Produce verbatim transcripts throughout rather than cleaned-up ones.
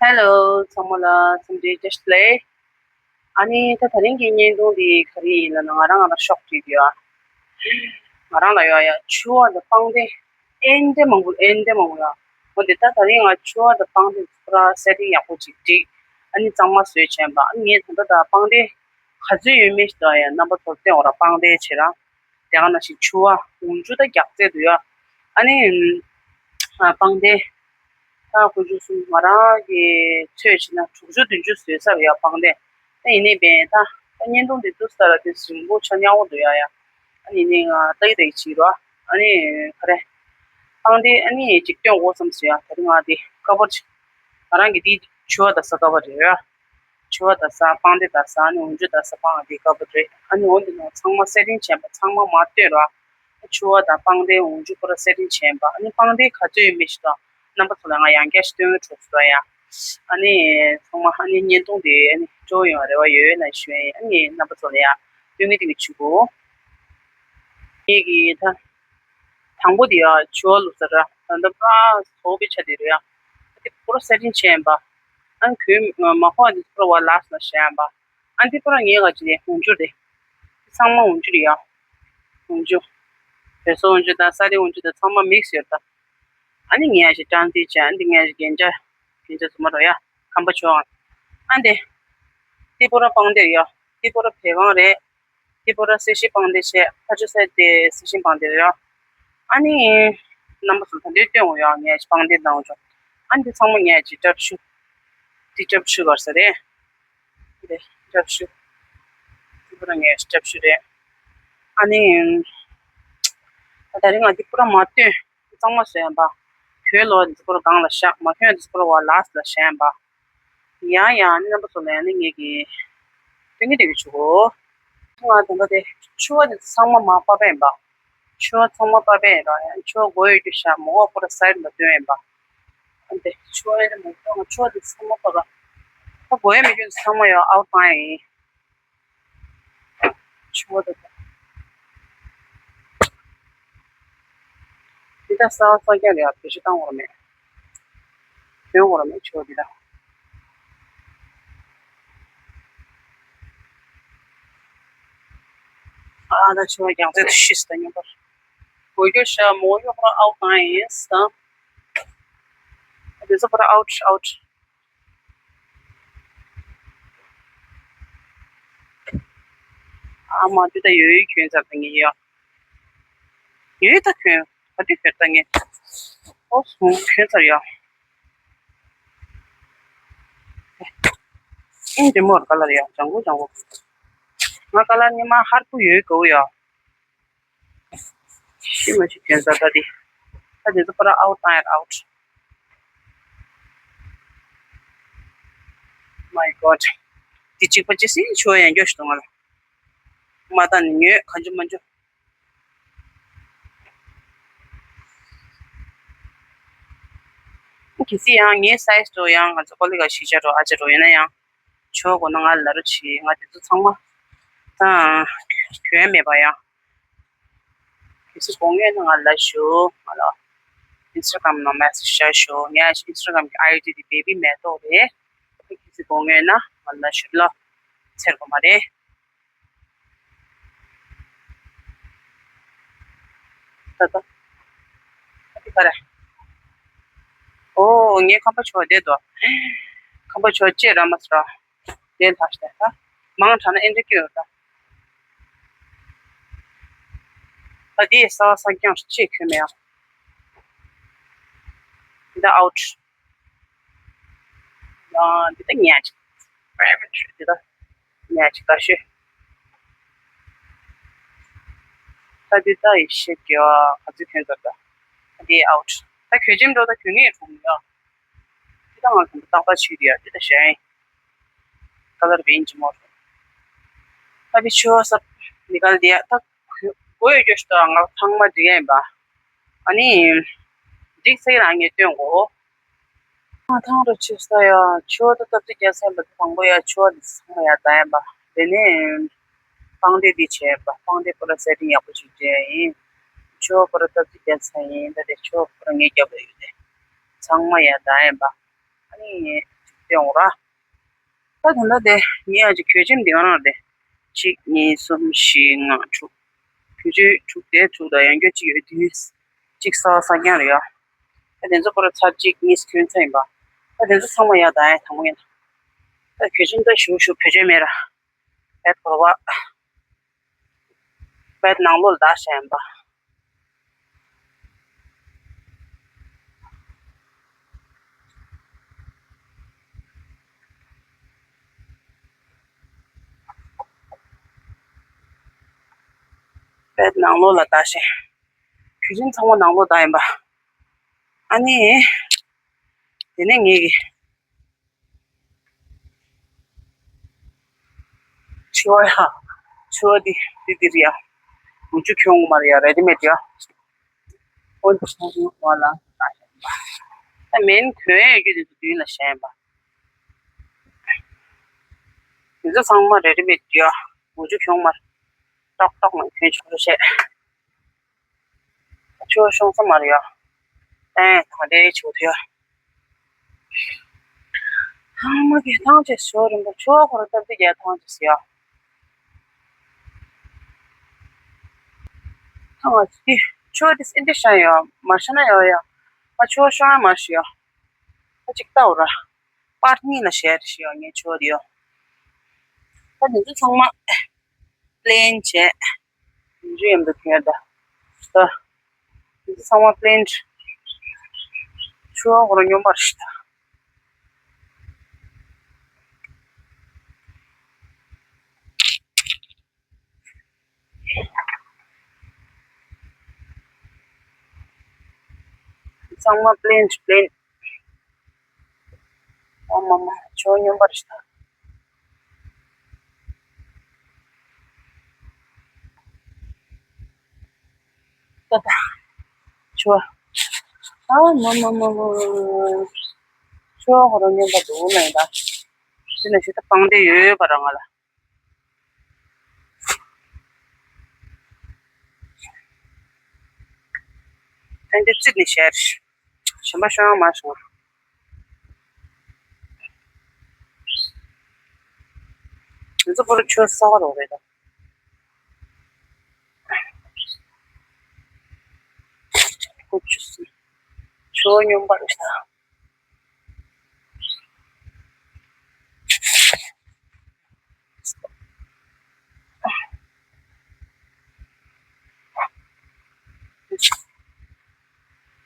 Hello ཚང་མ་ལ་འཚམས་འདྲི་བཀྲ་ཤིས་བདེ་ལེགས། ཨ་ནི་ད་དེ་རིང་གི་བརྙན་ཐུང་འདི་ག་རེ་ཡིན་ལབ་ན། ང་རང་ང་རང་ཤོག་བྲིས་ཡོད། ང་རང་ལ་ཡོད་ཡ་ཕྱུ་པ་དང་པང་གདན། ཨེ་འདྲ་མང་པོ་ཨེ་འདྲ་མང་པོ་ཡོད། འོ་དེ་ད་དེ་རིང་ང་ཕྱུ་པ་དང་པང་གདན་པུ་ར་སེ་ཊིང་ཡག་པོ་ཅིག་བསྒྲིགས། ཨ་ནི་གཙང་མ་བཟོས་བྱས་པ། ཨ་ནི་ངས་ད་ལྟ་ད་པང་གདན་ག་ཚོད་ཡོད་མེད་ཞིག་ད་ཡ་རྣམ་པ་ཚོར་སྟོན་འོ་ར། པང་གདན་བྱེད་ར། དེ་ག་ནང་བཞིན་ཕྱུ་པ་འོག་འཇུག་ད་རྒྱག་རྩེ་འདུག་ཡ། ཨ་ནི་ཨ་པང་གདན་ད་དགུ་བཅུ་གསུམ་ང་རང་གི་ཚོད་བྱས་ན་དྲུག་ཅུ་བདུན་ཅུ་བཟོས་ཚར་ཡ་པང་གདན། ད་ཡིན་ནའི་བས་ད་ད་བརྙན་ཐུང་འདི་ཏུ་སྟ་ར་དེ་རིང་པོ་ཆགས་ཉག་པོ་འདུག་ཡ་ཡ། ཨ་ནི་ནི་ང་ལྟ་གི་ལྟ་གི་བྱེད་རོགས། ཨ་ནི་ག་རེ། པང་གདན་ཨ་ནི་ཅིག་སྟོན་དགོས་བསམ་སོང་ཡ། ད་རིང་ང་འདི་ཀ་བར་ང་རང་གི་འདི་ཕྱུ་པ་ད་ས་ཀ་བར་རེད་ཡ། ཕྱུ་པ་ད་ས་པང་གདན་ད་ས་ཨ་ནི་འོག་འཇུག་ད་ས་པང་འདི་ཀ་བར་རེད། ཨ་ནི་འོ་འདི་ནང་ཚང་མ་སེ་ཊིང་བྱས་པ་ཚང་མ་མར་སྟོན་རོགས། ཕྱུ་པ་དང་པང་གདན་འོག་འཇུག་པུ་ར་སེ་ཊིང་བྱས་པ། ཨ་ནི་པང་གདན་ག་ཚོད་ཡོད་མེད་ཞིག་དང་རྣམ་པ་ཚོ་ལ་ང་ཡང་བསྐྱར་ཞིག་སྟོན་གི་འགྲོ་ཟེར་ཡ། ཨ་ནི་ཚང་མ་ཨ་ནི་བརྙན་ཐུང་དེ་ཨ་ནི་སྤྲོ་ཡོང་བ་རེ་བ་ཡོད་ན་ཞུ་ཡ་ཡིན། ཨ་ནི་རྣམ་པ་ཚོ་ལ་ཡ་སྟོན་གི་སྟོན་གི་བྱེད་དགོས། ངེད་ཀྱི་ད་དང་པོ་དེ་ཡ་ཕྱུ་པ་བླུགས་ས་ར། ད་ལྟ་པུ་ར་བཟོ་བའི་ཆ་དེ་རུ་ཡ། ཨ་དེ་པུ་ར་སེ་ཊིང་བྱས་པ། ཨ་ནི་གོས་མ་ཕོག་དེ་པུ་ར་བ་ལགས་ལ་བཞག་པ། ཨ་འདི་པུ་ར་ངས་ག་ཅི་ནས་འོག་འཇུག་རེད། ཚང་མ་འོག་འཇུག་རེད་ཡ། འོག་འཇུག་བོད་ཟོག་འོག་འཇུག་དང་ས་རིགས་འོག་འཇུག་དང་ཚང་མ་མིག་སི་ཡོད་ད། ཨ་ནི་ངས་ཞིག་ཀྲང་ཏི་བྱས། ཨ་འདི་ངས་ཞིག་རྒྱན་ཆ་རྒྱན་ཆ་བཟོ་མ་རོགས་ཡ། ཁམས་པ་ཆོག་ཨ་འདི་ཏི་པུ་ར་པང་གདན་ཡ། ཏི་པུ་ར་བལ་བང་རེད། ཏི་པུ་ར་སེ་ཤིང་པང་གདན་བྱས། ཕ་ཆུ་སེ་དེ་སེ་ཤིང་པང་གདན་རེད་ཡ། ཨ་ནི་རྣམ་པ་ཚོ་ད་འདི་སྟོན་འོ་ཡ། ངས་ཞིག་པང་གདན་བཏང་འོ་ཆོག་ཨ་འདི་ཚང་མ་ངས་ཞིག་ཀྲབ་ཤུ། འདི་ཀྲབ་ཤུ་གར་ས་རེད། འདི་ཀྲབ་ཤུ། འདི་པུ་ར་ངས་ཀྲབ་ཤུ་རེད། ཨ་ནི་ད་ད་རིང་ང་འདི་པུ་ར་མ་སྟོན། གཙང་མ་བཟོས་ཡིན་པ། གོས་ལོ་འདི་པུ་ར་སྒང་ལ་བཞག་མ་གོས་འདི་པུ་ར་བ་ལགས་ལ་བཞག་ཡིན་པ། ཡ་ཡ་ཨ་ནི་རྣམ་པ་ཚོ་ལ་ཡ་ནི་ངེད་ཀྱི་སྟོན་གི་སྟོན་གི་བྱེད་དགོས། ང་དེ་འདྲ་དེ་ཕྱུ་པ་དེ་ཚང་མ་མ་པ་པ་ཡིན་པ། ཕྱུ་པ་ཚང་མ་པ་པ་ཡིན་ར་ཡ། ཕྱུ་པ་དགོས་ཡོད་རྒྱུ་བཞག་མ་དགོས་པ་པུ་ར་སའི་ཌི་ལ་སྟོན་ཡིན་པ། ཨ་འདི་ཕྱུ་པ་ཡིན་མ་གཏོགས་ང་ཕྱུ་པ་དེ་ཚང་མ་པ་པ། ད་དགོས་ཡོད་མེད་རྒྱུ་ཚང་མ་ཡ་ཨའུ་ཊི་བཏང་ཡ་ཡིན། ཕྱུ་པ་དེ་དང་། འདི་ད་ས་ས་རྒྱ་ལ་ཡ་བེད་སྤྱོད་བཏང་བར་མེད། ཐོན་བར་མེད་ཕྱུ་པ་འདི་ད། ཨ་ད་ཕྱུ་པ་རྒྱང་རྩེ་དུ་ཤི་སི་ད་སྙོམས་པར། འོ་ཡོ་ཤ་མོ་ཡོ་པུ་ར་ཨའུ་ཊི་བཏང་ཡིན་ས། འདི་ཚོ་པུ་ར་ཨའུ་ཊི་ཨའུ་ཊི། ཨ་མ་འདི་ད་ཡོད་ཡོད་གྱོན་ཚར་ད་ངས་ཡ། ཡོད་ད་གྱོན། ག་དུས་གྱོན་ད་ངས། ཨོ་སོང་གྱོན་ཚར་ཡ། ཨིན་འདི་མོར་ཀ་ལར་ཡ་ལྗང་གུ་ལྗང་གུ། ང་ཀ་ལར་ཉི་མ་ཧར་པོ་ཡོད་གོ་ཡ། ཤི་མ་ཤི་གྱོན་ས་ད་དེ། ད་དེ་ཚོ་པུ་ར་ཨའུ་ཊི་བཏང་ཡ་ཨའུ་ཊི། My God། དེ་གཅིག་པ་ཅི་སྲིད་ཕྱུ་པ་ཡང་འགྱོ་ཞིག་དང་ང་ལ། མ་བཏང་ནི་ཉོས་གང་བྱུང་མ་བྱུང་། གལ་སྲིད་ཡང་ངའི་སའི་ཛི་དུ་ཡང་ང་ཚོ་ཀོ་ལི་ག་ཞིག་བྱ་འགྲོ་ཨ་བྱ་འགྲོ་ཡིན་ན་ཡང་ཕྱུ་པ་དགོས་ན་ང་ལ་རོ་བྱེད། ང་དེ་ཚོ་ཚང་མ་ད་གྱོན་མེད་པ་ཡང་། གལ་སྲིད་དགོས་ངེས་ན་ང་ལ་ཞུ། ང་ལ་ཨིན་སི་ཊ་གྷ་རམ་ནང་མེ་སེ་ཇི་བྱ་ཞུ། ངའི་ཨིན་སི་ཊ་གྷ་རམ་གི་ཨའི་ཌི་དེ་བེ་བི་མེ་ཏོག་རེད། གལ་སྲིད་དགོས་ངེས་ན་ང་ལ་ཞུ་ལ། ཚེར་དགོས་མ་རེད། ད་ད། ཨ་དེ་ག་རེ། ཨོ་ངའི་ཁམས་པ་ཕྱུ་པ་བསྡད་དོ། ཁམས་པ་ཕྱུ་པ་ཅེ་ར་མ་སི་ར། དེ་ལྷག་ཤ་ད། མང་དྲགས་ན་ཨེ་འདྲ་སྐྱོ་ཡོད་ད། ད་དེ་ས་བ་ས་རྐྱང་ཅེ་ཁྱོད་མེད་ཨ། འདི་ད་ཨའུ་ཊི། ཡང་འདི་ད་ཉལ་ཅིག་པྲའི་བེ་ཊི་འདི་ད་ཉལ་ཅིག་ད་ཤོད། ད་འདི་ད་ཡི་ཤེས་ཀྱི་ཨ་ག་ཚོད་ཁྱོད་ད་ད། ད་འདི་ཨའུ་ཊི། ད་གྱོད་ཅིམ་འགྲོ་ད་གྱོད་ངེས་འགྲོ་མི་ཡ། འདི་ད་ང་ཚོ་ཏག་ཏག་བྱེད་ཀྱི་ཡ་འདི་ད་ཞན། ཀ་ལར་བེན་ཅི་མོ་རེད། ད་བི་ཆུ་བ་ས་མི་གལ་འདི་ཡ་ད་གོ་ཡོད་རྒྱུ་ཞིག་ད་ང་ཚང་མ་འགྲིག་ཡ་ཡིན་པ། ཨ་ནི། འགྲིག་ཚེ་རང་ངས་སྟོན་གོ། ང་ཐང་རུ་ཆུ་ས་ཡ་ཆུ་བ་ད་སྟབས་བདེ་རྒྱག་ས་ཡིན་པ་དང་པོ་ཡ་ཆུ་བ་འདི་ཚང་མ་ཡ་ད་ཡིན་པ། དེ་ནས་པང་གདན་འདི་བྱས་པ་པང་གདན་པུ་ར་སེ་ཊིང་ཡག་པོ་ཞིག་བྱས་ཡིན། ཆུ་བ་པུ་ར་སྟབས་བདེ་རྒྱག་ས་ཡིན། ད་དེ་ཆུ་བ་པུ་ར་ངས་རྒྱབ་ལ་ཡོད་དེ། ཚང་མ་ཡ་ད་ཡིན་པ། ཨ་ནི། སྟེ་འོང་ར། ད་ད་ལྟ་དེ་ངས་ཨ་ཅེ་གྱོད་ཆེན་འདི་ག་རང་རེད། གཅིག་གཉིས། གསུམ། བཞི། ལྔ། དྲུག་གྱོད་ཆེན་དྲུག་དེ་དྲུག་དང་ཡང་གྱོད་གཅིག་ཡོད་དུས། གཅིག་ས་ས་རྐྱང་རེད་ཡ། ད་དེ་ཚོ་པོ་ར་ཚར་གཅིག་གཉིས་གྱོན་ཚར་ཡིན་པ། ད་དེ་ཚོ་ཚང་མ་ཡག་ད་ཡ་དང་པོ་ཡིན། ད་གྱོད་ཆེན་ད་ཞུ་ཞུ་བེད་སྤྱོད་མེད་ར། བེད་གོ་བ། བེད་ནང་ལོགས་ལ་བཞག་ཡིན་པ། བེད་ནང་ལོགས་ལ་བཞག་ཡིན། གྱོད་ཆེན་ཚང་མ་ནང་ལོགས་བཞག་ཡིན་པ། ཨ་ནི། དེ་ནས་ངས་ཀྱི། འཕྱི་བ་ཡ། འཕྱི་བ་འདི་འདི་འདི་རེད་ཡ། འུ་ཅུ་གྱོན་དགོས་མ་རེད་ཡ། རེ་ཌི་མེད་ཡ། འོན་ཏེ་ཚོང་བ་ལ་ད་མེན་གྱོན་ཡས་ཀྱི་འདི་ཚོ་མདུན་ལ་བཞག་ཡིན་པ། འདི་ཚོ་ཚང་མ་རེ་ཌི་མེད་ཡ། འུ་ཅུ་གྱོན་མ་རེད། ཏོག་ཏོག་ནང་གྱོན་ཆོག་བཤད། ཆུ་བ་ཤོང་ས་མ་རེད་ཡ། ཨེ་ད་འདྲའི་ཆུ་བ་དེ་ཡ། ཨ་མ་གི་ཐང་ཆད་ཞོ་རིན་པོ་ཆུ་བ་ཁོ་ར་སྟབས་བདེ་རྒྱ་ཐང་ཆད་ཟེར་ཡ། ཐང་ཆད་ཆུ་བ་དེ་སེ་འདྲ་ཤ་ཡ་མ་ཤ་ན་ཡ་ཡ། ཨ་ཆུ་བ་ཤོང་ཡ་མ་ཤི་ཡ། ཨ་ཅིག་ལྟ་འོ་ར། པར་གཉིས་ལ་ཤེར་ཞུ་ཡོང་ངས་ཆོག་ཡོད། ད་འདི་ཚོ་ཚང་མ་པི་ལེན་བྱས། འདི་ཚོ་ཡང་འདུག་ཁྱེར་ད། ད་འདི་ཚོ་ཚང་མ་པི་ལེན། ཆུ་བ་ཁོ་རང་སྙོམས་པར་ཞིག་ད། ཚང་མ་པི་ལེན་པི་ལེན། ཨོ་མ་མ་ཆུ་བ་སྙོམས་པར་ཞིག་ད། ད་ད། ཆུ་བ། ཨ་མ་མ་མ་མ། ཆུ་བ་ཁོ་རང་སྙོམས་པར་འདུག་ན་ཡིན་ད། དེ་ནས་ཞིག་ད་པང་གདན་ཡོད་པ་རང་ང་ལ། ཕན་བདེ་རྩིབ་ནས་ཤར། གཞན་པ་ཤོང་ཡང་མ་བྱུང་། དེ་ཚོ་པོ་རུ་ཆུ་གསར་པ་རོ་རེད་ད། ཁོ་ཆུ་སུ། ཆུ་སྙོམས་པ་རེད་ད།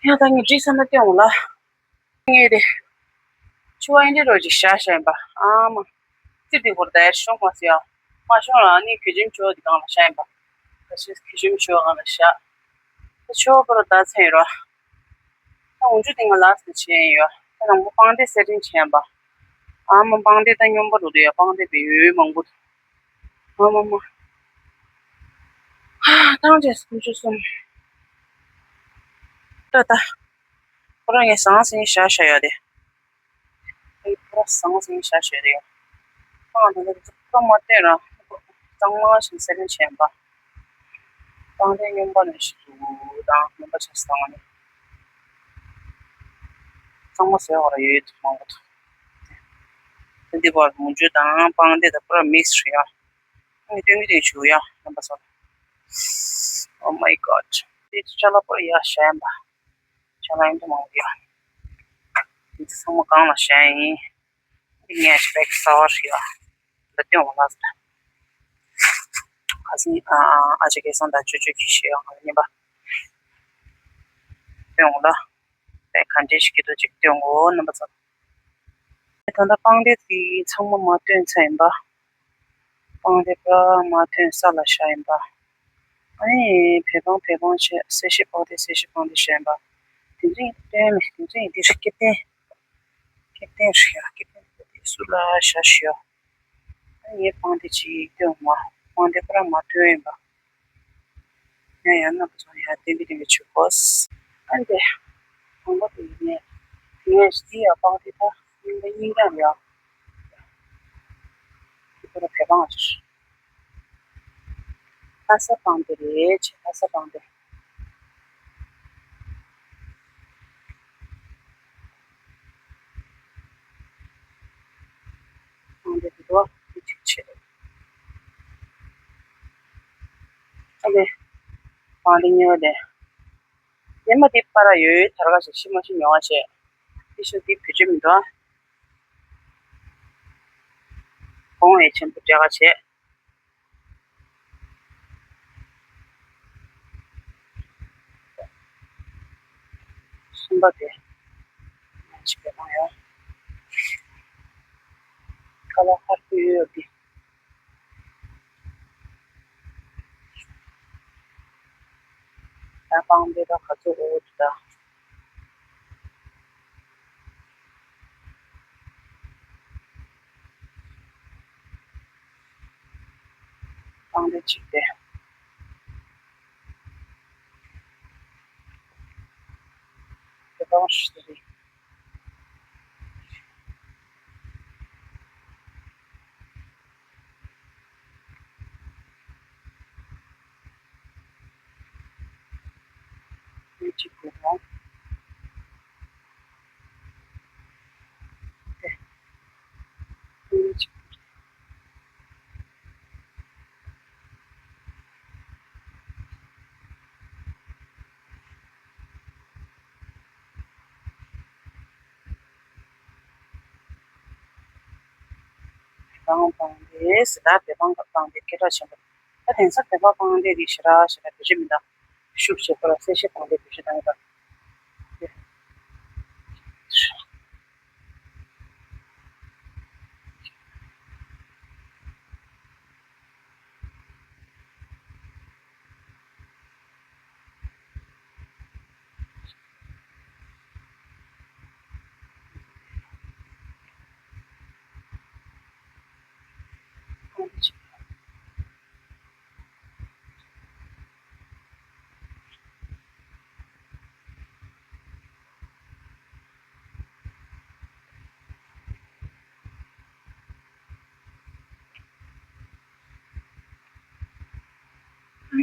ཡང་ད་ངས་བྲིས་ས་ན་སྟོན་འོང་ལ། ངས་དེ། ཆུ་བ་ཨིན་དྲི་རོ་ཅིག་བཞག་བཞག་ཡིན་པ། ཨ་མ། ཙི་དེ་བོར་ད་ཡར་ཤོང་མ་སི་ཡ། མ་ཤོང་ལ་ནི་གོས་ཆེན་ཆུ་བ་དེ་གང་ལ་བཞག་ཡིན་པ། ད་ཤི་གོས་ཆེན་ཆུ་བ་གང་ལ་བཞག་ད་ཆུ་བ་པོ་རོ་ད་ཚན་ཡོད་རོ། ད་འོན་ཆུ་དེ་ང་ལགས་སུ་ཆེན་ཡོད། ད་རང་པོ་པང་གདན་སེ་ཊིང་བྱས་ཡིན་པ། ཨ་མ་པང་གདན་ད་སྙོམས་པ་རུ་དུ་ཡ། པང་གདན་པའི་ཡོད་མང་པོ་འདུག་ཨ་མ་མ། ཐང་ཆད་སུམ་ཅུ་གསུམ། ད་ད། ཁོ་རང་ངས་ཟང་ཟིང་བཞག་བཞག་ཡོད་དེ། ཁོ་རང་ཟང་ཟིང་བཞག་བཞག་དེ་ཡོད། ཨ་ད་ད་ཁོ་མ་བལྟས་ར། གཙང་མ་ཞིག་སེ་རིན་བྱས་པ། གཙང་དེ་སྙོམས་པ་ནས་ཞིག་འདུག་དང་སྙོམས་པ་ཆགས་སུ་བཏང་བ་ནི། གཙང་མ་ཟེར་བ་ར་ཡོད་དུ་མང་པོ་འདུག་དེ་འདི་བར་མུ་ཇུ་དང་པང་དེ་ད་པུ་ར་མིག་སི་རེད་ཡ། ཨ་ནི་སྟོན་གྱི་དེ་བྱུག་ཡ་རྣམ་པ་ཚོ། Oh my god. དེ་ཅ་ལག་པོ་ཡ་ཤ་ཡན་པ། ཅ་ལག་ཡིན་དུ་མང་པོ་ཡ། དེ་ཚོ་ཚང་མ་གང་ལ་ཤ་ཡིན། དེ་ངས་ཤ་པེག་སོར་ཡ། འདི་སྟོན་འོང་ལ་ཟེར། ཁ་སང་ཨ་ཨ་ཅག་སྐལ་བཟང་དང་ཅོ་ཅོ་གིས་ཤེས་ཡོང་ང་ལ་ཉན་པ། སྟོན་འོང་ལ། དེ་ག་འདྲས་ཤིག་གི་འདུག་ཅིག་སྟོན་འོང་རྣམ་པ་ཚོ། ད་ལྟ་པང་གདན་དེ་ཚང་མ་མ་བཏོན་ཚར་ཡིན་པ། པང་གདན་པུ་ར་མ་བཏོན་ས་ལ་བཞག་ཡིན་པ། ཨ་ནི་བེ་པང་བེ་པང་བྱས། གསལ་བཤད་པང་གདན་གསལ་བཤད་པང་གདན་བཞག་ཡིན་པ། དེ་རིང་བཏོན་མེད། དེ་རིང་འདིར་སྐེ་བསྟན། སྐེ་བསྟན་རེད་ཡ། སྐེ་བསྟན་དེ་སུ་ལ་བཞག་ཞུ་ཡ། ཨ་ངས་པང་གདན་ཅིག་བཏོན་འོང་། པང་གདན་པུ་ར་མ་བཏོན་ཡིན་པ། ཡང་ཡང་རྣམ་པ་ཚོ་ཡང་ཏན་ཏན་ཏན་ཏན་བྱེད་དགོས། ཨ་འདི། གང་པ་དེ་ཡིན་ནས། ངས་འདི་ཡང་པང་དེ་ད་རྙིང་པ་རྙིང་རྐྱང་རེད་ཡ། དེ་ཁོ་ར་བེ་པང་ཅིག་ལྷ་ས་པང་དེ་རེད་ཅེ། ལྷ་ས་པང་དེ། ཨ་ནི་གཉིས་པ་དེ། ཉི་མ་དེ་པར་ཡོད་ཡོད་དར་ག་ཞིག་ཤི་མ་ཤི་མྱོང་བ་བྱས། དེ་ཤུ་དེ་བེད་སྤྱོད་མི་འདུག་ཨ། གོང་འོག་ཆེན་པོ་སྤྲད་ག་བྱས། གསུམ་པ་དེ། ཅིག་བེད་སྤང་ཡོད། ཀ་ལ་ཧར་པོ་ཡོད་ཡོད་དེ། ད་སྤང་དེ་ད་ག་ཚོད་འོ་དེ་ད། སྤང་དེ་གཅིག་དེ། དེ་སྤང་ཞིག་དེ་རེད། གཅིག་དགོས་རེད། བེ་བང་སྤང་དེ་ཟེར་ད། བེ་བང་སྤང་དེ་སྐད་གྲགས་ཆེན་པོ། ད་དེང་སང་བེ་བང་སྤང་དེ་རིགས་ཞེ་དྲག་ཞེ་དྲག་བེད་སྤྱོད་མི་འདུག་ཤུགས་ཆེ་ཁོ་ལ་གསལ་བཤད་སྤང་དེ་བེད་སྤྱོད་གཏོང་གི་འདུག་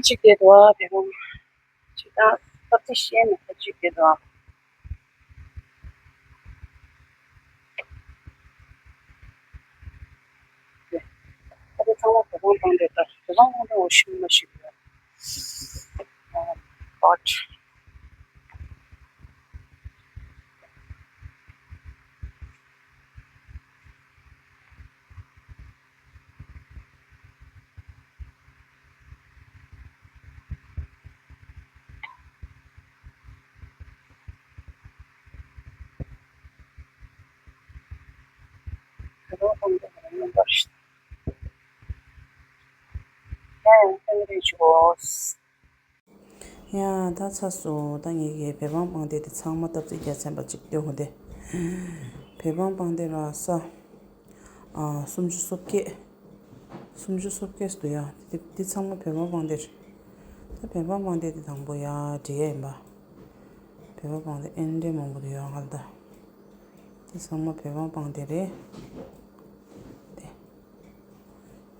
གཅིག་དེ་དུ་བ་བེ་བང་། ཅིག་ད་སྟབས་བདེ་ཤེས་ནས་ད་གཅིག་དེ་དུ་བ། ད་དེ་ཚང་མ་བེ་བང་སྤང་དེ་ད་བེ་བང་སྤང་དེ་འོ་ཤི་མ་ཤི་ཡོད། But ཡ་ད་ཚ་སོ། ད་ངེད་ཀྱི་བེ་བང་སྤང་དེ་དེ་ཚང་མ་སྟབས་བདེ་རྒྱ་ཆེན་པ་ཅིག་སྟོན་ཧོ་དེ། བེ་བང་སྤང་དེ་ར་ས། ཨ་སུམ་ཅུ་སོ་བརྒྱད། སུམ་ཅུ་སོ་བརྒྱད་སུ་ཡ། དེ་དེ་ཚང་མ་བེ་བང་སྤང་དེ་རེད། ད་བེ་བང་སྤང་དེ་དེ་དང་པོ་ཡ་འབྲི་ཡ་ཡིན་པ། བེ་བང་སྤང་དེ་ཨེ་འདྲའི་མང་པོ་དེ་ཡོད་ང་ལ་ད། དེ་ཚང་མ་བེ་བང་སྤང་དེ་རེད། དེ།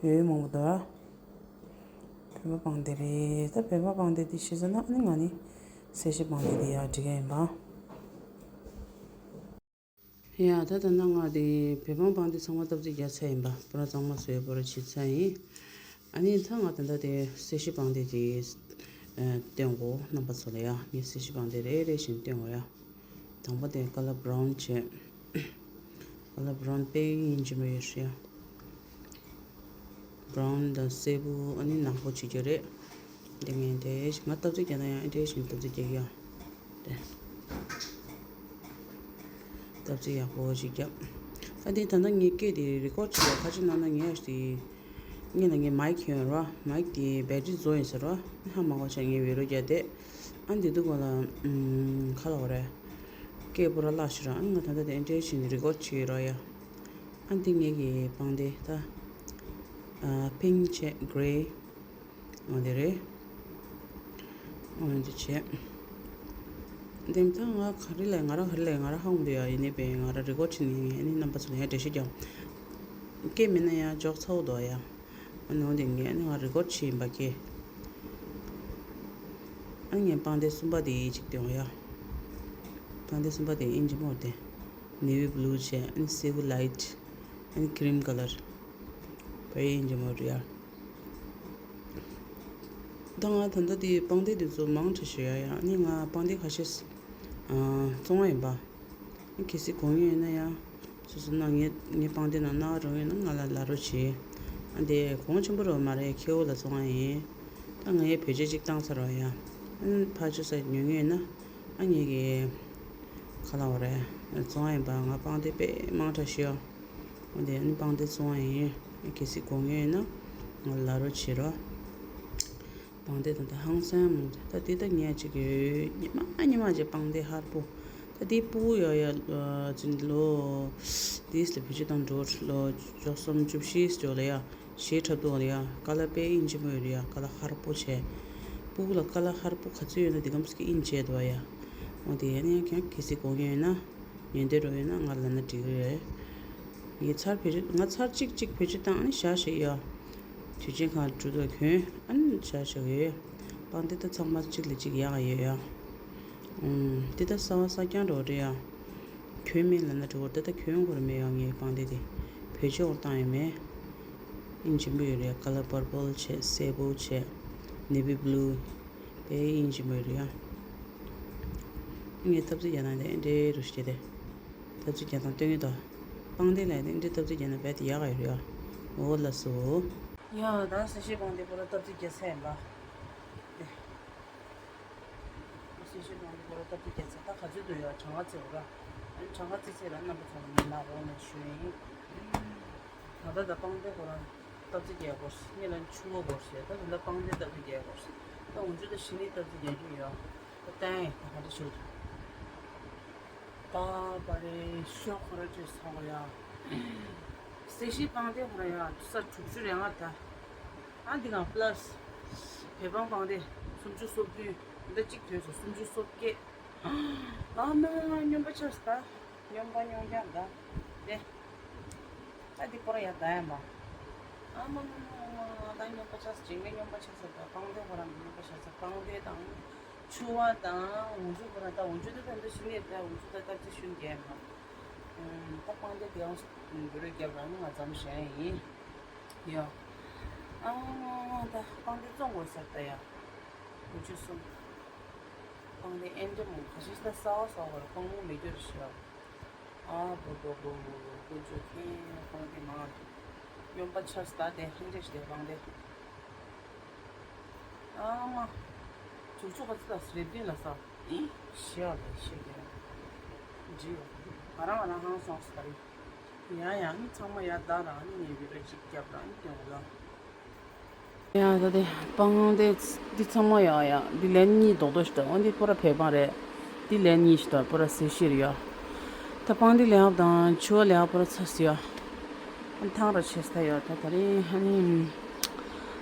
ཡོད་མང་པོ་འདུག་ར། བེ་བང་སྤང་དེ་རེད། ད་བེ་བང་སྤང་དེ་དེ་ཤེས་ས་ན་ཨ་ནི་ང་ནི་གསལ་བཤད་སྤང་དེ་དེ་ཡ་འབྲི་ཡ་ཡིན་པ། ཡ་ད་ད་ན་ང་དེ་བེ་བང་སྤང་དེ་ཚང་མ་སྟབས་བདེ་རྒྱ་ཆེ་ཡིན་པ། པོ་ར་གཙང་མ་བཟོས་པོ་ར་བྱེད་ཚ་ཡིན། ཨ་ནི་ད་ང་ད་ད་དེ་གསལ་བཤད་སྤང་དེ་དེ་སྟོན་གོ་རྣམ་པ་ཚོ་ལ་ཡ། ངས་གསལ་བཤད་སྤང་དེ་རེ་རེ་བཞིན་སྟོན་གོ་ཡ། དང་པོ་དེ་ཀ་ལར་བྷ་རའུན་བྱས། ཀ་ལར་བྷ་རའུན་དཔེ་ཡིན་གྱི་མ་ཡོད་ཤི་ཡ། བྷ་རའུན་དང་སེར་པོ་ཨ་ནི་ནག་པོ་བྱེད་རྒྱུ་རེད། དེ་ངས་དེ་ཞིག་ང་སྟབས་བདེ་རྒྱག་ན་ཡང་ཨེ་འདྲ་ཞིག་སྟབས་བདེ་རྒྱག་ཡ། དེ་སྟབས་བདེ་ཡག་པོ་ཞིག་རྒྱབ། ཨ་དེ་ད་ལྟ་ངས་སྐད་དེ་རི་ཀོཌ་བྱེད་ཡ་ཁ་ཅིག་ན་ན་ངས་དེ། ངས་ལ་ངས་མའིག་ཁྱོན་ར་མའིག་དེ་བེ་ཊི་རི་རྫོགས་ཡིན་ཟེར་ར། ཧ་མ་གོ་ཆ་ངས་བེ་རོ་རྒྱག་དེ། ཨ་འདི་དུ་གོ་ལ་ཁ་ལོག་རེད། སྐད་པོ་ར་བརླག་ཤི་ར། ཨ་ང་ད་ལྟ་དེ་འདྲའི་ཞིག་རི་ཀོཌ་བྱེད་ར་ཡ། ཨ་འདི་ངེད་ཀྱི་པང་དེ་ད། པིང་ཆེ་གྷི་རེ། འོ་དེ་རེད། འོ་འདི་བྱས། དེ་ད་ང་ག་རེ་ལས་ང་ར་ག་རེ་ལས་ང་ར་ཧ་གོ་འདུག་ཡ། ཡིན་ནའི་པས་ང་ར་རི་ཀོཌ་བྱེད་ནི་ཡིན། ཨ་ནི་རྣམ་པ་ཚོ་ལ་ཡ་འགྲེལ་བཤད་རྒྱབ། སྐད་མེད་ན་ཡ་འཇོག་ཚ་བོ་འདུག་ཡ། ཨ་ནི་འོ་དེ་ངས་ཨ་ནི་ང་རི་ཀོཌ་བྱེད་ཡིན་པ་སྐད། ཨ་ངས་པང་དེ་གསུམ་པ་དེ་ཅིག་སྟོན་ཡ། པང་དེ་གསུམ་པ་དེ་ཨིན་ཇི་མོ་དེ། ནེ་ཝི་བྷུ་ལུ་བྱས། ཨ་ནི་སིལ་ཝར་ལའིཊ། ཨ་ནི་ཀི་རིམ་ཀ་ལར། བས་ཨིན་ཇི་མོ་རེད་ཡ། ད་ང་ད་ལྟ་དེ་པང་གདན་དེ་ཚོ་མང་དྲགས་ཤིག་ཡོད་ཡ། ཨ་ནི་ང་པང་གདན་ཁ་ཤས་བཙོང་བ་ཡིན་པ། གལ་སྲིད་དགོས་ངེས་ཡོད་ན་ཡ། སོ་སོ་ན་ངའི་ངའི་པང་གདན་ནང་གནང་རོགས་ཡོད་ན་ང་ལ་ལབ་རོགས་བྱེད། ཨ་འདི་གོང་ཆེན་པོ་རོགས་མ་རེད། ཁེ་འོ་ལ་བཙོང་བ་ཡིན། ད་ངའི་བེད་སྤྱོད་ཅིག་བཏང་ཚར་བ་ཡ། ཨ་ནི་ཕར་ཆུ་ས་ཉོ་ངེས་ཡོད་ན། ཨ་ངེད་ཀྱི་ཁ་ལ་འོ་རེད། བཙོང་བ་ཡིན་པ། ང་པང་གདན་དཔེ་མང་དྲགས་ཤིག་ཡོད། འོ་དེ་ཨ་ནི་པང་གདན་བཙོང་བ་ཡིན། གལ་སྲིད་དགོས་ངེས་ཡོད་ན་ང་ལ་ལབ་རོགས་བྱེད་རོགས། པང་གདན་ད་ལྟ་ཧང་སང་མང་། ད་འདི་ད་ཉལ་ཅིག་ཡོད། ཉི་མ་ཉི་མ་ཅིག་པང་གདན་ཧར་པོ། ད་འདི་སྤུ་གུ་ཡོད་ཡ། ཨ་ཅིག་ལོ་དེས་ལ་བེད་སྤྱོད་བཏང་འགྲོ། ལོ་བཅུ་གསུམ་བཅུ་བཞི་ཙམ་ལ་ཡ། ཞེ་ཁྲབ་འདུག་ལ་ཡ། ཀ་ལ་དཔེ་དབྱིན་ཇི་མོ་ཡོད་རེད་ཡ། ཀ་ལ་ཧར་པོ་བྱས། སྤུ་གུ་ལ་ཀ་ལ་ཧར་པོ་ག་ཚོད་ཡོད་ན་འདི་གམ་ཞིག་དབྱིན་ཇི་བྱས་འདུག་ཡ། འོ་དེ་ཡ་ནི་ཡང་ཀྱང་གལ་སྲིད་དགོས་ངེས་ཡོད་ན། ཉན་འདོད་རོགས་ཡོད་ན་ང་ལ་ན་འགྲིག་གི་རེད། ངས་ཚར་བེད་སྤྱོད། ང་ཚར་གཅིག་གཅིག་བེད་སྤྱོད་བཏང་། ཨ་ནི་བཞག་བཞག་ཡ། དུས་ཆེན་ཁག་འགྲོ་དུས་གྱོན། ཨ་ནི་བཞག་བཞག་ཡོད། པང་གདན་ད་ཚང་མ་གཅིག་ལས་གཅིག་ཡག་ཡོད་ཡ། ཨུམ། འདི་ད་གསར་པ་གསར་རྐྱང་འདྲ་བོ་རེད་ཡ། གྱོན་མིན་ལབ་ན་འགྲིག་གི་རེད། ད་ད་གྱོན་དགོས་རེད་མེད་ཡ། ངའི་པང་གདན་དེ་བེད་སྤྱོད་འོར་བཏང་ཡོད་མེད། དབྱིན་ཇི་མོ་ཡོད་རེད་ཡ། ཀ་ལར་པར་པལ་བྱས། སེར་པོ་བྱས། ནེ་བི་བྷུ་ལུ། དཔེ་དབྱིན་ཇི་མོ་རེད་ཡ། ངས་སྟབས་རྩིས་རྒྱག་སྟངས་དེ་འདྲ་རུ་ཞིག་བྱས་ཏེ། སྟབས་རྩིས་རྒྱག་སྟངས་སྟོན་གྱི་འདུག་པང་གདན་ལ་དེ་འདྲའི་སྟབས་རྩིས་རྒྱག་ན་རྦད་དེ་ཡག་ག་ཡོད་རེད་ཡ། འོ་ལགས་སོ། ཡ་ད་སེར་ཤེལ་པང་གདན་པོ་ར་སྟབས་རྩིས་རྒྱག་ས་ཡིན་པ། སེར་ཤེལ་པང་གདན་པོ་ར་སྟབས་རྩིས་རྒྱག་ས་ད་ག་ཚོད་འདུག་ཡ། གྲངས་ཀ་རྩིས་འོ་ར། ཨ་ནི་གྲངས་ཀ་རྩིས་ཚད་ལ་རྣམ་པ་ཚོ་ལ་ངས་ལབ་རོགས་གནང་ཞུ་ཡིན། ད་ལྟ་ད་པང་གདན་ཁོ་རང་སྟབས་རྩིས་རྒྱག་དགོས། སྔོན་ལ་ཕྱུ་པ་དགོས་ཟེར། ད་ད་ལྟ་པང་གདན་སྟབས་རྩིས་རྒྱག་དགོས། ད་འོ་ཚོད་ད་ཞི་ནི་སྟབས་རྩིས་རྒྱག་རྒྱུ་ཡོད། ད་ལྟ་ཡང་ད་ག་འདྲ་ཞུ། ད་པ་རེ་ཤོག་ཁོ་ར་བཅོས་ཚར་བ་ཡ། སེར་ཤེལ་པང་གདན་ཁོ་ར་ཡ་ས་དྲུག་ཅུ་རེ་ལྔ་ད། ཨ་འདི་གང་པ་ལ་སི་བོད་པང་པང་གདན་སུམ་ཅུ་སོ་བདུན། ད་གཅིག་ཐོན་སོང་། སུམ་ཅུ་སོ་བརྒྱད། ཨ་མ་སྨྱོན་པ་ཆགས་སོང་ད། སྨྱོན་པ་སྨྱོན་རྐྱང་ད། དེ། ད་འདི་པོ་ར་ཡ་ད་ཡ་མ། ཨ་མ་མ་མ་མ་ད་སྨྱོན་པ་ཆགས་སོང་། ཇི་མེད་སྨྱོན་པ་ཆགས་སོང་ད། པང་གདན་ཁོ་ར་སྨྱོན་པ་ཆགས་སོང་། པང་གདན་དང་། ཕྱུ་པ་དང་འོ་ཚོད་ཁོ་ར་ད། འོ་ཚོད་ད་ད་འདི་ཞུ་ནས་ད། འོ་ཚོད་ད་ད་ཅི་ཞུ་ནས་རྒྱལ་མ། ད་པང་གདན་དེ་ཡང་འགྱུར་རེ་རྒྱབ་ར་ནི་ང་ཙམ་གཞན་ཡིན། ཡ། ཨ་མ་མ་ད་པང་གདན་བཙོང་དགོས་ཟེར་ད་ཡ། འོ་ཚོད་གསུམ། པང་གདན་ཨེ་འདྲ་མོ་ཁ་ཤས་ད་གསར་པ་གསར་པ་ར་པང་མོ་མེད་རྒྱུ་རེད་ཤག་ཨ་བོ་བོ་བོ་བོ་བོ། དཀོན་མཆོག་མཁྱེན། པང་གདན་མང་། སྨྱོན་པ་ཆགས་སོང་ད། དེ་ཧིན་རེ་ཞིག་དེ་པང་གདན། ཨ་མ། ཆུ་ཚོད་ག་ཚོད་ལ་རེ་བདུན་ལ་ས། ཤི་ཡ་ལ་ཤི་གི་རེད། ཇི་ང་རང་ང་རང་ཧང་སངས་སོང་ད་རེད། ཡ་ཡ་ནི་ཚང་མ་ཡ་ད་རང་ནི་ངའི་བི་ཌི་ཡོ་ཅིག་རྒྱབ་རང་ནི་སྟོན་འོ་ལ། ཡ་ད་དེ་པང་གདན་འདི་ཚང་མ་ཡ་ཡ་འདི་ལན་གཉིས་རྡོག་རྡོག་ཞིག་ད། འོ་འདི་པོ་ར་བོད་པང་རེད། འདི་ལན་གཉིས་ཤིག་ད། པོ་ར་སེར་ཤེལ་རེད་ཡ། ད་པང་གདན་ལེན་ཡག་དང་ཕྱུ་པ་ལེན་ཡག་པོ་ར་ཚར་སོང་ཡ། ཨ་ཐང་ར་ཆེ་ས་ཡོད། ད་ད་རིང་ཨ་ནི་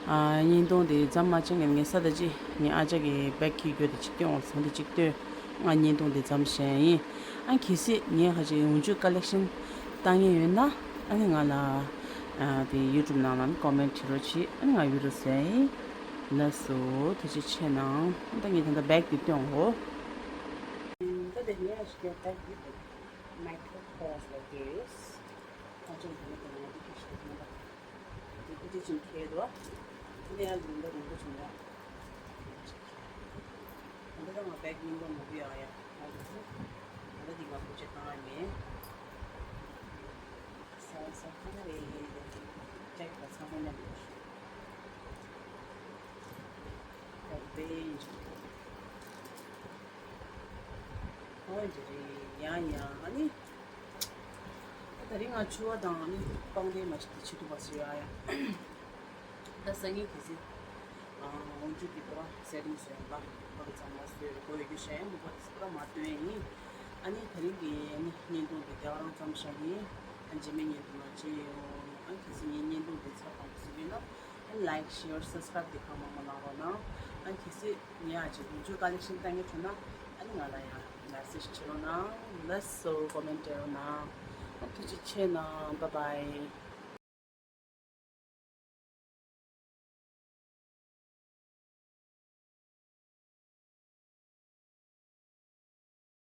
ཨ་བརྙན་ཐུང་དེ་མཚམས་མ་བཅད་ངས་ངས་ས་ད་ཅི་ངའི་ཨ་ཅག་གི་བེག་གི་རྒྱུ་དེ་ཅིག་སྟོན་འོང་སོང་། དེ་ཅིག་སྟོན། ང་བརྙན་ཐུང་དེ་མཚམས་བཞག་ཡིན། ཨ་གལ་སྲིད་ངས་ཁ་ཅིག་འོ་ཚོད་ཀ་ལེག་ཤན་བཏང་མཁན་ཡོད་ན་ཨ་ནི་ང་ལ་ཨ་དེ་ཡུ་ཊུབ་ནང་ལ་ནི་ཀོ་མེན་ཊི་བྱེད་རོགས་བྱེད། ཨ་ནི་ང་བི་ཌི་ཡོ་བཟོ་ཡིན། ལགས་སོ། ཐུགས་རྗེ་ཆེ་གནང་། ད་ངས་ད་ལྟ་བེག་དེ་སྟོན་འོང་། ད་དེ་ངས་ཨ་ཅག་གི་བེག་དེ་མའི་ཁྲོ་ཀོ་ལ་དེ། ཁ་ཅིག་འདི་ནི་དེ་ནི་འདི་ཁྱེར་ཤོག་ན་ད། འདི་ཀུ་ཅི་ཅིག་ཁྱེར་འདུག་འདི་ཡང་རིང་པོ་རིང་པོ་བྱུང་ཡ། འདི་ད་ང་བེག་རྙིང་པ་མང་པོ་ཡོད་ཡ། ང་འདི་ཚོ་ད་ལྟ་འདི་ང་བེག་ཅིག་བཏང་ཡ་མེད། ས་ས་ཁ་ཁ་རེ་ཡེ་ཡེ་ཅེག་པ་ཚང་མ་མཉམ་དུ་ཞུ། ད་བེག་ཨོ་འདི་རེད། ཡང་ཡང་ཨ་ནི། ད་རིང་ང་ཕྱུ་པ་དང་ནི་པང་གདན་མ་ཞིག་དེ་ཆི་ཐུབ་པ་སུ་ཡ་ཡ། ད་སང་ཉིན་གལ་སྲིད་འོ་ཚོད་ཀྱི་པོ་ར་སེ་ཊིང་སུ་ཡང་པ་པ་གི་ཚང་མ་སུ་ཡོད་དགོས་ཡོད་རྒྱུ་གཞན་མུ་པ་དེ་སུ་ར་མ་སྟོན་ཡིན། ཨ་ནི་ད་རིང་གི་ཨ་ནི་བརྙན་ཐུང་འདི་རྒྱ་རང་ཙམ་བཞག་ཡིན། ཨ་རྗེས་མའི་བརྙན་ཐུང་ནང་མཇལ་ཡོང་། ཨ་གལ་སྲིད་ངའི་བརྙན་ཐུང་འདི་ཚགས་དང་པོ་སུ་ཡིན་ན་ཨ་ལའིཀ་ཤེར་སབ་སི་ཀ་རབ་འདི་གང་མང་མང་གནང་རོགས་གནང་། ཨ་གལ་སྲིད་ངས་ཨ་ཅིག་འོ་ཚོད་ཀ་ལེག་ཤན་བཏང་མཁན་བྱུང་ན་ཨ་ནི་ང་ལ་ཡང་མེ་སེ་ཇི་བྱེད་རོགས་གནང་། ལགས་སོ། ཀོ་མེན་ཊི་བྲིས་རོགས་གནང་། ཨ་ཐུགས་རྗེ་ཆེ་གནང་། བྷའི་བྷའི།